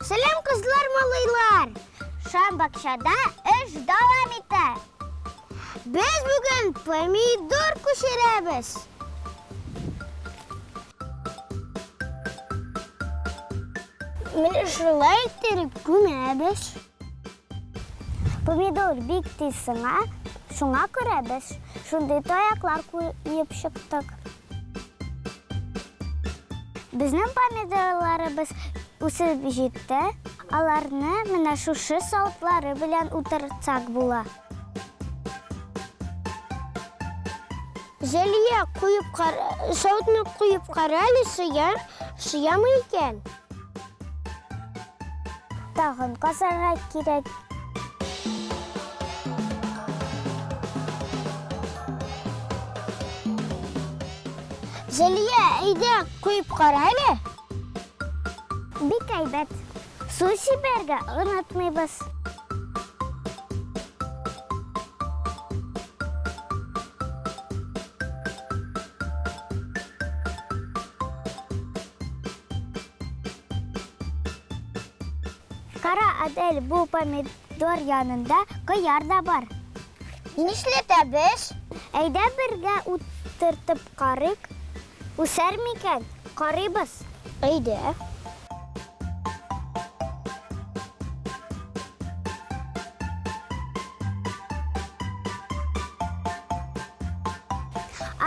Сәлам, кызлар, малайлар! Шам бакчада эш дәвам итә. Без бүген помидор күчерәбез. Менә шулай иттереп күмәбез. Помидор бик тиз сына, шуңа күрә без шундый таяклар куеп чыктык. Безнең помидорларыбыз үсеп җитте, аларны менә шушы савытлары белән утыртсак була. Зәлия, куеп кара, савытны куеп кара әле, сыя, сыямы икән? Тагын казарга кирәк. Зәлия, әйдә, куеп кара әле. Бик әйбәт. Су сибәргә онытмыйбыз. Кара, Адель, бу помидор янында кыяр да бар. Нишләтәбез? Әйдә бергә утыртып карыйк. Үсәр микән? Карыйбыз. Әйдә.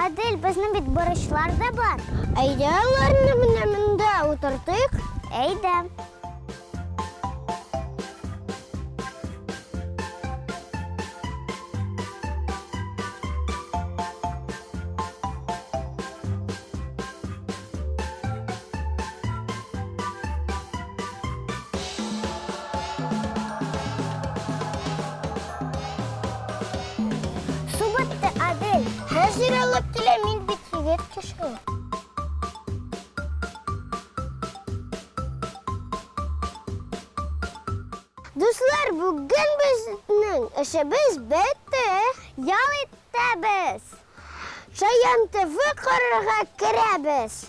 Адель, безнең бит борычлар да бар. Әйдә аларны менә монда утыртыйк. Әйдә. Су бетте, Адель. Хәзер алып киләм, мин бит егет кеше. Дуслар, бүген безнең эшебез бетте. Ял итәбез. Шаян ТВ карарга керәбез.